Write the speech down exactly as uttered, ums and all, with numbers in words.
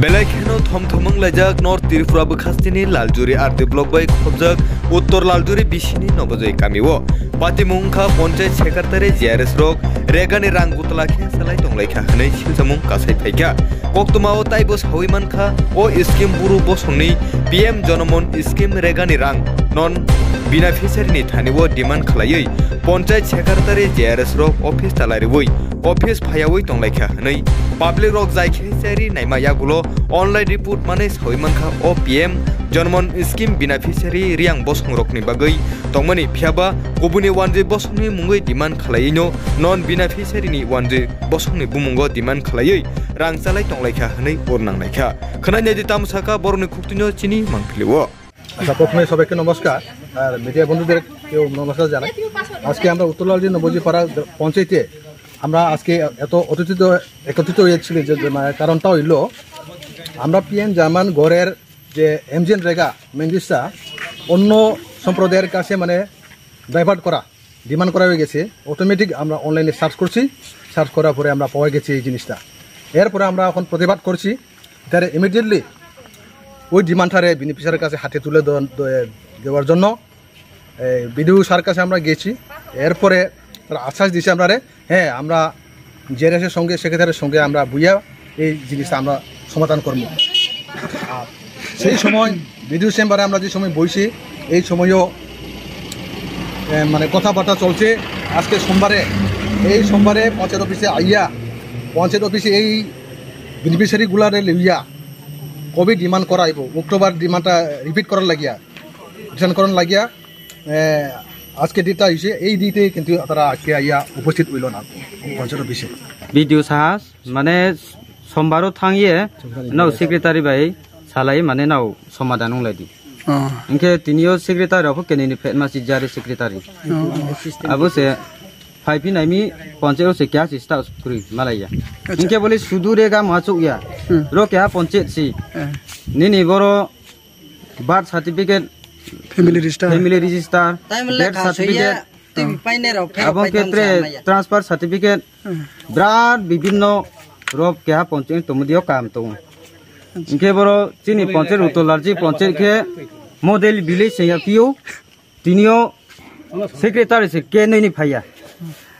Belai kheno thom thom wng laijak North Tripura bwkhastini Laljuri R D block bai khobjak Uttor Laljuri bisini Nobojoi kamio. Patimung wngkha Ponchayat Secretary J R S rok regani rang gutla khe salai tonglaikha hwnwi silchamung kasai phaikha. Koktwmao taibo sawi mankha o scheme buru bosongni P M Jonoman scheme regani rang non beneficiary ni thani o demand khlaiwi Ponchayat Secretary J R S rok office talai rwi office phayawi tonglaikha hwnwi public rok jai khe chari naima yagulo online report manwi sawi mankha o P M Jonoman scheme beneficiary riyang bosong rokni bagwi tongmani, phiyaba kubuni wanjwi bosongni mungwi demand khlaiwino non beneficiary ni wanjwi bosongni bumungo demand khlaiwi rang chalai tonglaikha hwnwi ur nanglaikha. Khwnai naidi tamo sakha borokni khuktwino chini mangpilio. আচ্ছা, প্রথমে সবাইকে নমস্কার, আর মিডিয়া বন্ধুদের কেউ নমস্কার জানাই। আজকে আমরা উত্তর লালজি নবজি পাড়া পঞ্চায়েতে আমরা আজকে এত অতিথিত একত্রিত হয়েছি যে, যে, মানে, কারণটা হইলো, আমরা পিএম জামান ঘরের যে এমজিএন রেগা মেন্দিসটা অন্য সম্প্রদায়ের কাছে, মানে, ডাইভার্ট করা, ডিমান্ড করা হয়ে গেছে। অটোমেটিক আমরা অনলাইনে সার্চ করছি, সার্চ করার পরে আমরা পাওয়া গেছে এই জিনিসটা। এরপরে আমরা এখন প্রতিবাদ করছি, তারা ইমিডিয়েটলি ওই ডিমান্ডটারে বেনিফিশিয়ারির কাছে হাতে তুলে দেওয়ার, দে-, দেওয়ার জন্য এই বিডিও স্যার কাছে আমরা গেছি। এরপরে তারা আশ্বাস দিয়েছে আমরা রে, হ্যাঁ, আমরা জেআরএস এর সঙ্গে, সেক্রেটারির সঙ্গে আমরা বইয়া এই জিনিসটা আমরা সমাধান করব। আর সেই সময় বিডিও চেম্বারে আমরা যে সময় বইছি, এই সময়ও, এ, মানে, কথাবার্তা চলছে। আজকে সোমবারে, এই সোমবারে পঞ্চায়েত অফিসে আইয়া, পঞ্চায়েত অফিসে এই বেনিফিশিয়ারি গুলারে লইয়া কবে ডিমান্ড করা আইব, অক্টোবর ডিমান্ডটা রিপিট করার লাগিয়া, রিটার্ন করার লাগিয়া, এ, আজকে ডেটটা হইছে, এই ডেটে কিন্তু তারা আজকে আইয়া উপস্থিত হইল না পঞ্চায়েত অফিসে। বিডিও সাহাস মানে সোমবারও থাঙিয়ে নাও সেক্রেটারি ভাই সালাই মানে নাও সমাধান unglaidi. Oh. Hinkhe tiniyo secretary rok khe nini phetma si jari secretary. Oh, oh. Abo se phai phi naimi ponche o se kya si sta kuri malaiya. Acha. Hinkhe bole sudu rega ma chuk ya. Hmm. Ro kya ponche si. Eh. Nini boro birth certificate, family register, family register, time death lekha certificate, suya, twi paine rok phai abo pai khe tong tre sa maya. Transfer certificate, hmm, birat bibinno rok keha ponche tongmodiyo kam tongo. Hinkhe boro chini ponche Uttor Larji ponche khe model village se ya piyo, tiniyo secretary se ke nini phaiya.